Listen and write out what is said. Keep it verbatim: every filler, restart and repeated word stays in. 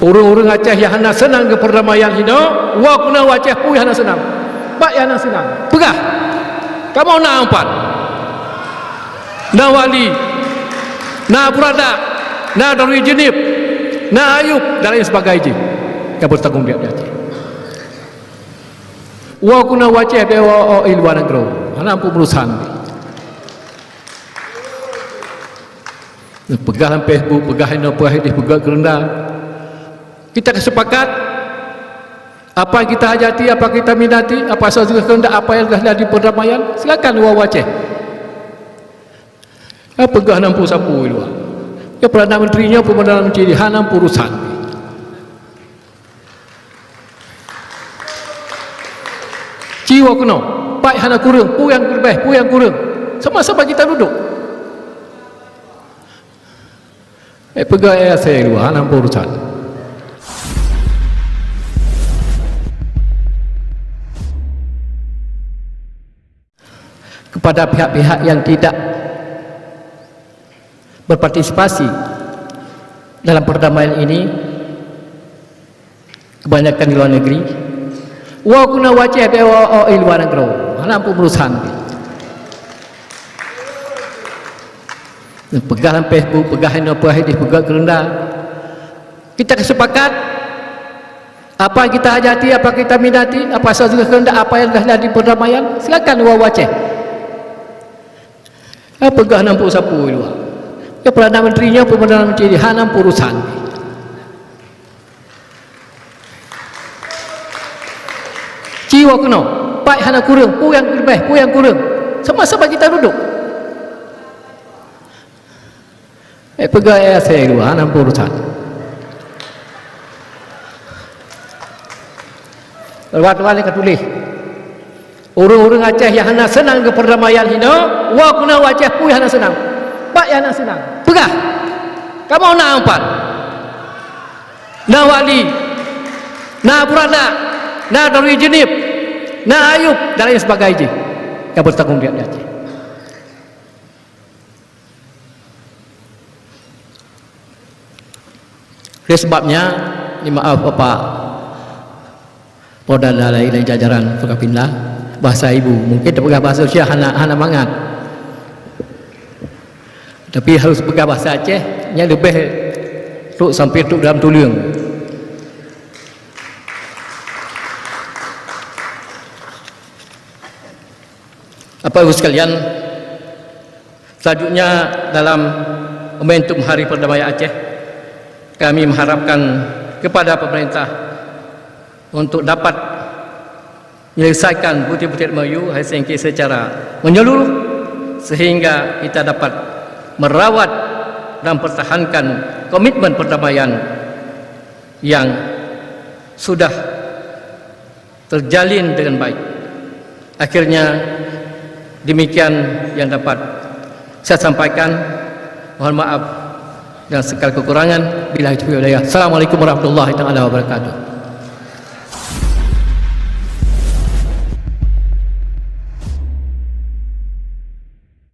Ureuëng-ureuëng Aceh nyang hana seunang keu peurdamaian hinoe, woe keunoe u Aceh peue nyang hana seunang. Pat nyang hana seunang? Peugah. Kamoe na Ampat. Na Wali. Na Abu Radak. Na Darul Jeunieb. Na Ayub dan lain sebagainya. Nyang beutanggong jaweueb di Aceh. Woe keunoe u Aceh, bèk woe i luwa nanggroe. Hana peue urusan. Peugah lam Facebook, peugah inoe, peugah idéh, peugah keureunda. Kita ka sepakat, apa yang kita hajati, apa yang kita minati, apa saja keuheundak, apa yang telah jadi perdamaian, silakan woe u Aceh. Ya, peugah nam peue sapeue i luwa. Ya, Perdana Menteri nyoe, Perdana Menteri di hana peue urusan. Ci woe keunoe, pat hana kureueng, peue nyang leubeh, peue nyang kureueng. Sama-sama kita duduk. Eh, peugah eh, asai dua, hana urusan. Kepada pihak-pihak yang tidak berpartisipasi dalam perdamaian ini, kebanyakan di luar negeri, woe keunoe u Aceh, bèk woe i luwa nanggroe. Hana peue urusan. Peugah lam Facebook, peugah inoe, peugah idéh, peugah keureunda. Kita ka sepakat, apa yang kita hajati, apa yang kita minati, apa saja keuheundak, apa yang telah jadi perdamaian, silakan woe u Aceh. Ya, peugah nam peue sapeue i luwa. Ya, Perdana Menteri nyoe, Perdana Menteri di hana peue urusan. Ci woe keunoe, pat hana kureueng, peue nyang leubeh, peue nyang kureueng. Sama-sama kita duduk. Eh, peugah eh, asai dua, hana peue urusan. Lewat-lewat ka tuléh. Ureuëng-ureuëng Aceh nyang hana seunang keu perdamaian hinoe, woe keunoe u Aceh peue hana seunang. Pat nyang hana seunang? Peugah. Kamoe na Ampat. Na Wali. Na Abu Radak. Na Darul Jeunieb. Na Ayub dan lain sebagainya. Nyang beutanggong jaweueb di Aceh. Oleh sebab nyan, ni maaf Bapak Polda dan lain-lain jajaran Forkopimda, bahasa ibu. Mungkin tapeugah bahasa Indonesia hana, hana mangat. Tapi harus peugah bahasa Aceh, nyan leubeh trok sampai trok dalam tuleueng. Bapak Ibu sekalian, selanjutnya dalam momentum Hari Perdamaian Aceh, kami mengharapkan kepada pemerintah untuk dapat menyelesaikan butir-butir M O U Helsinki secara menyeluruh sehingga kita dapat merawat dan pertahankan komitmen perdamaian yang sudah terjalin dengan baik. Akhirnya, demikian yang dapat saya sampaikan. Mohon maaf dan segala kekurangan. Billahi taufiq wal hidayah. Assalamualaikum warahmatullahi taala wabarakatuh.